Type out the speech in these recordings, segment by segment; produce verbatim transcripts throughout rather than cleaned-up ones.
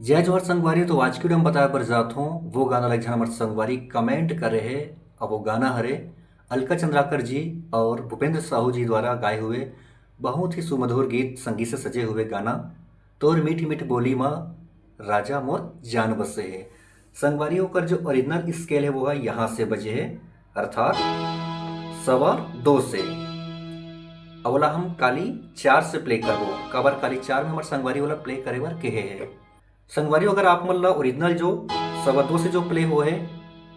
जय जोहार संगवारी। तो आज के video में बताए बर जात हूँ वो गाना, ला एक झन हमर संगवारी comment करे हे, और वो गाना हरे अलका चंद्राकर जी और भूपेंद्र साहू जी द्वारा गाए हुए बहुत ही सुमधुर गीत संगीत से सजे हुए गाना तोर मीठ मीठ बोली मा राजा मोर जान बसे हे। संगवारी, ओकर जो original scale है वो है यहाँ से बजे है, अर्थात सवा दो से। अब ओला हम काली चार से play करबो, काबर काली चार में हमर संगवारी ओला play करे बर कहे है। संगवारी, अगर आप मन ला original जो सवा दो से जो play हो है,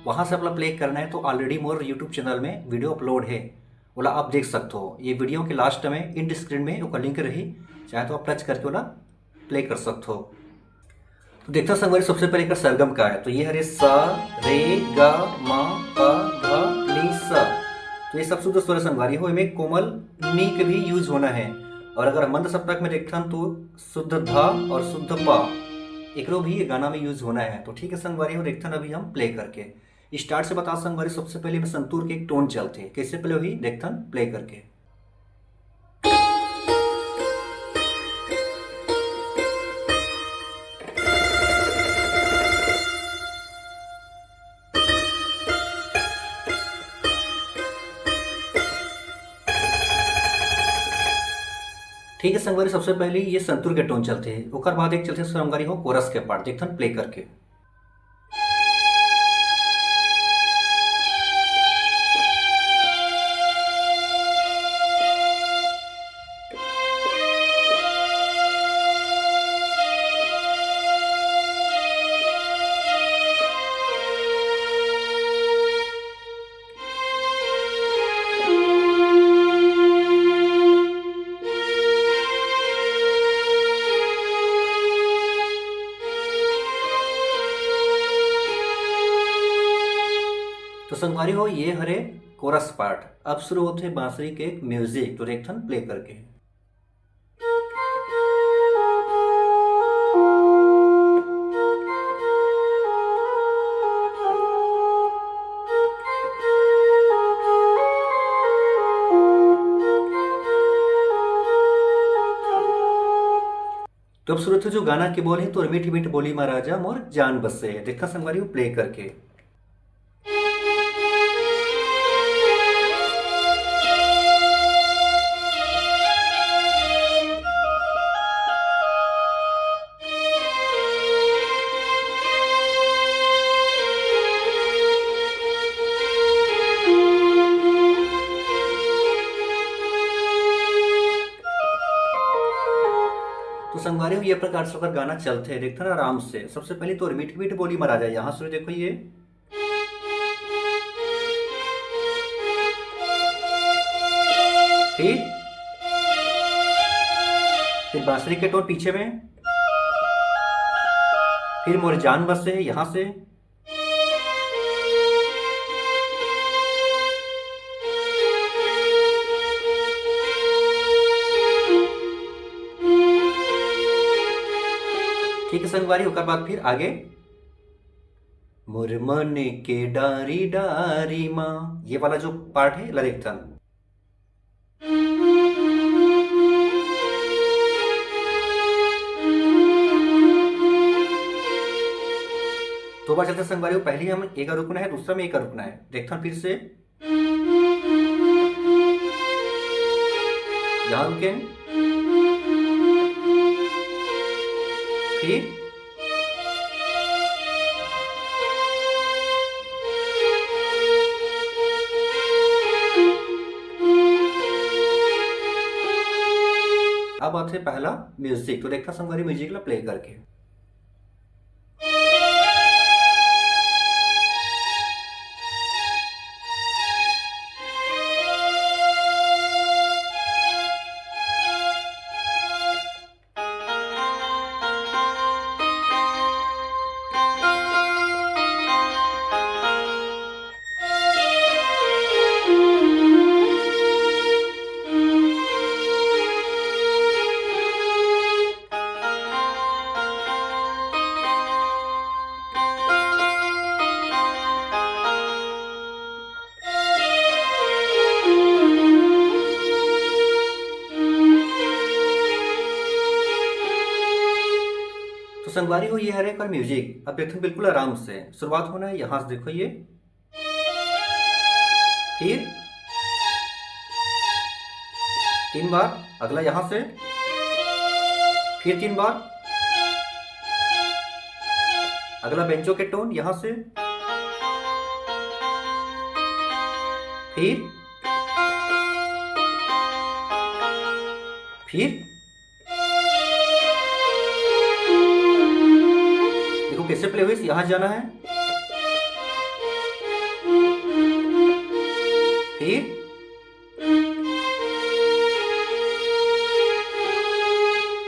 वहाँ से अपना play करना है, तो already मोर YouTube channel में video upload है, ओला आप देख सकते हो। ये video के last में end screen में ओकर link रही, चाहे तो आप touch करके ओला play कर सकते हो। तो देखथन संगवारी, सबसे पहले एकर सरगम का है, तो ये हरे सा, रे, गा, मा, पा, धा, नी, सा। तो ये सब शुद्ध स्वर संगवारी हो, एमे कोमल नी के भी use होना है। और अगर मंद सप्तक में देखथन तो शुद्ध धा और शुद्ध पा, एकरो भी ये गाना में use होना है। तो ठीक है संगवारी हो, देखथन अभी हम play करके। Start से बता संगवारी, सबसे पहले एमे संतूर के एक tone चलथे, कैसे play होही देखथन play करके। ठीक है संगवारी, सबसे पहले ये संतूर के tone चलथे, ओकर बाद एक चलथे संगवारी हो chorus के part, देखथन play करके। तो संगवारी हो, ये हरे chorus part। अब शुरू होथे बांसुरी के एक music, तो देखथन play करके। तो अब शुरू होथे जो गाना के बोल है, तोर मीठ मीठ बोली मा राजा मोर जान बसे है। देखा संगवारी, वो play करके। तो संगवारी हो, ये प्रकार से ओकर गाना चलथे, देखथन आराम से। सबसे पहले तोर मीठ मीठ बोली मा राजा, यहाँ से देखो ये, फिर, फिर बांसुरी के tone पीछे में, फिर मोर जान बसे है यहाँ से। ठीक है संगवारी, ओकर बाद फिर आगे मोर मन के डारी डारी माँ, ये वाला जो part है, ला देखथन। दो बार चलते संगवारी हो, पहले हम एक रुकना है, दूसरा में एक रुकना है। देखथन फिर से, यहाँ रुके, फिर अब आथे पहला music, तो देखा संगवारी music ला play करके। संगवारी हो, ये हरे एकर म्यूजिक। अब देखते हैं बिल्कुल आराम से। शुरुआत होना है यहाँ से, देखो ये, फिर तीन बार, अगला यहाँ से, फिर तीन बार, अगला बेंजो के टोन यहाँ से, फिर, फिर देखो कैसे प्ले हुई, यहाँ जाना है, फिर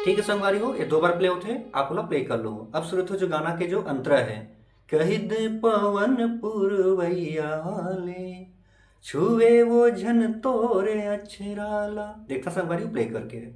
ठीक है संगवारी हो, ये दो बार प्ले होते हैं, आप ओला प्ले कर लो। अब सुरत हो जो गाना के जो अंतरा है, कहि दे पवन पुरवैया ले, छुए वो झन तोरे अछरा ला। देखता संगवारी हो प्ले करके।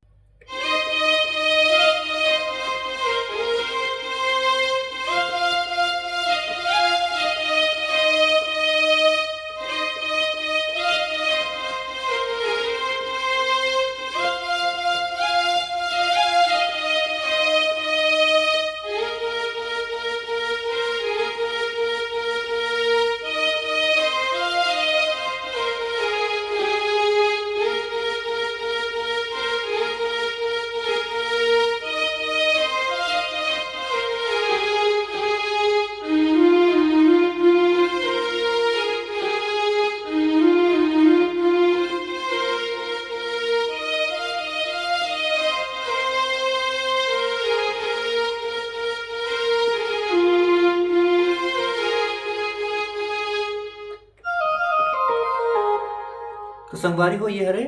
तो संगवारी हो, ये हरे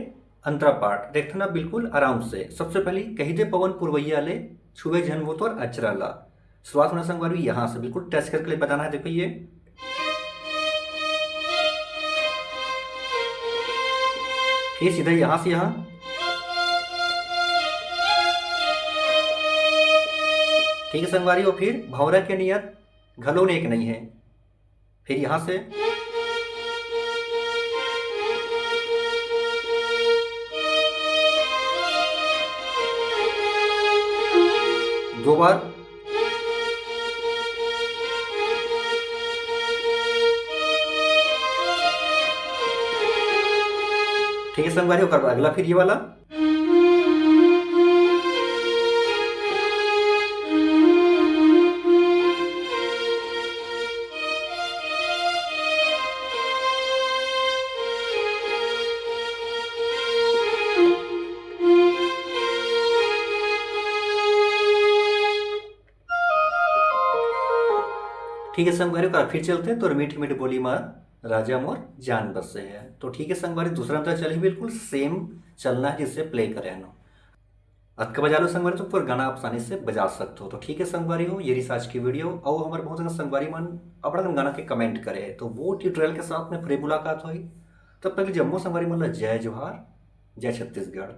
अंतरा पाठ। देखते ना बिल्कुल आराम से। सबसे पहले कहि दे पवन पुरवैया ले, छुए झन वो तोर अचरा ला। शुरुआत होना संगवारी यहाँ से, बिल्कुल टच करके बताना है। देखो ये, फिर सीधा यहाँ से यहाँ, ठीक है संगवारी हो। फिर भौरा के नियत घलो नेक नहीं है। फिर यहाँ से दो बार, ठीक है संगवारी, ओकर बाद अगला फिर ये वाला। ठीक है संगवारी, ओकर फिर चलते हैं तोर मीठ मीठ बोली मा राजा मोर जान बसे है। तो ठीक है संगवारी, दूसरा अंतरा चलही, बिल्कुल सेम चलना है जिससे प्ले करे हन। अतका बजा लो संगवारी, तो पूरा गाना आप आसानी से बजा सकते हो। तो ठीक है संगवारी हो, ये रही आज की वीडियो। और हमारे बहुत सारे संगवारी मन अपन अपन गाना के कमेंट करे, तो वो ट्यूटोरियल के साथ में फिर मुलाकात होही। तब तक के लिए जम्मो संगवारी मन ला जय जोहार, जय छत्तीसगढ़।